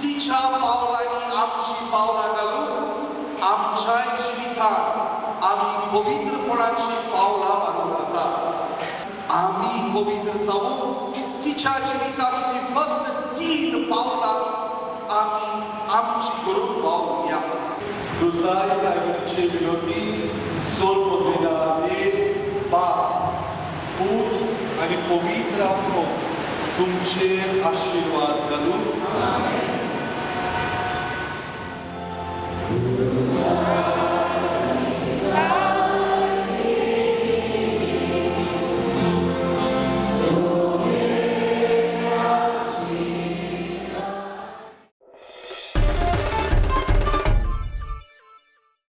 तिच्या पावलांनी आमची पावलां घालून आमच्याय जिवितांत आमी पवित्रपणाची पावलां मारूंक जाता. आमी पवित्र जावूं तिच्या जिवितांतली फक्त तीन पावलां आमी आमची करून पावया. रोजारी सायबिणीचे विनवती सोल देव बाप, पूत आनी पवित्र आत्मो तुमचेर आशिर्वाद घालूं.